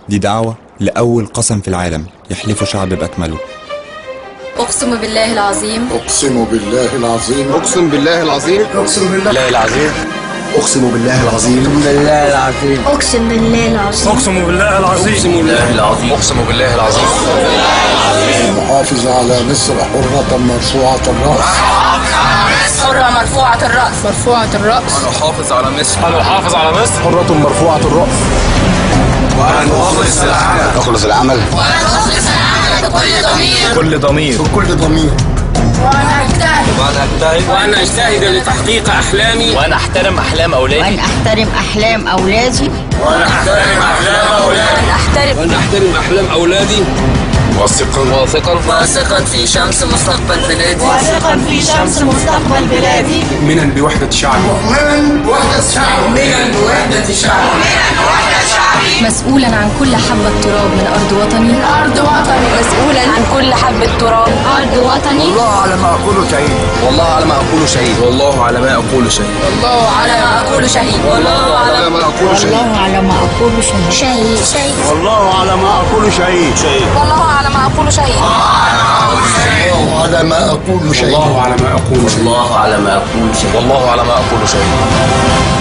دي دعوة لأول قسم في العالم يحلفه شعب بأكمله. أقسم بالله العظيم. أقسم بالله العظيم. أقسم بالله العظيم. أقسم بالله العظيم. أقسم بالله العظيم. بالله العظيم. أقسم بالله العظيم. أقسم بالله العظيم. أقسم بالله العظيم. أقسم بالله العظيم. نحافظ على مصر حرة مرفوعة الرأس. حرة مرفوعة الرأس. مرفوعة الرأس. أنا أحافظ على مصر. أنا أحافظ على مصر حرة مرفوعة الرأس. وأن أخلص العمل. أخلص العمل. وأن أخلص العمل بكل ضمير. كل ضمير. بكل ضمير. وأن أجتهد. وأن أجتهد. وأن أجتهد لتحقيق أحلامي. وأن أحترم أحلام أولادي. وأن أحترم أحلام أولادي. وأن أحترم أحلام أولادي. وأن أحترم. وأن أحترم أحلام أولادي. واثقا واثقا واثقا في شمس مستقبل بلادي. واثقا في شمس مستقبل بلادي. مؤمنا بوحدة شعبي. مؤمنا بوحدة شعبي. مؤمنا بوحدة شعبي. مؤمنا بوحدة شعبي. مسؤولا عن كل حبة تراب من أرض وطني. من أرض وطني. مسؤولا عن كل حبة تراب أرض وطني. والله على ما أقول شهيد. والله على ما أقول شهيد. والله على ما أقول شهيد. والله على ما أقول شهيد. والله على ما أقول شهيد. والله على ما أقول شهيد. شهيد. شهيد. والله على ما أقول شهيد. شهيد. والله على ما أقول شهيد. والله على ما أقول شهيد. والله على ما أقول شهيد. والله على ما أقول شهيد. والله على ما أقول شهيد.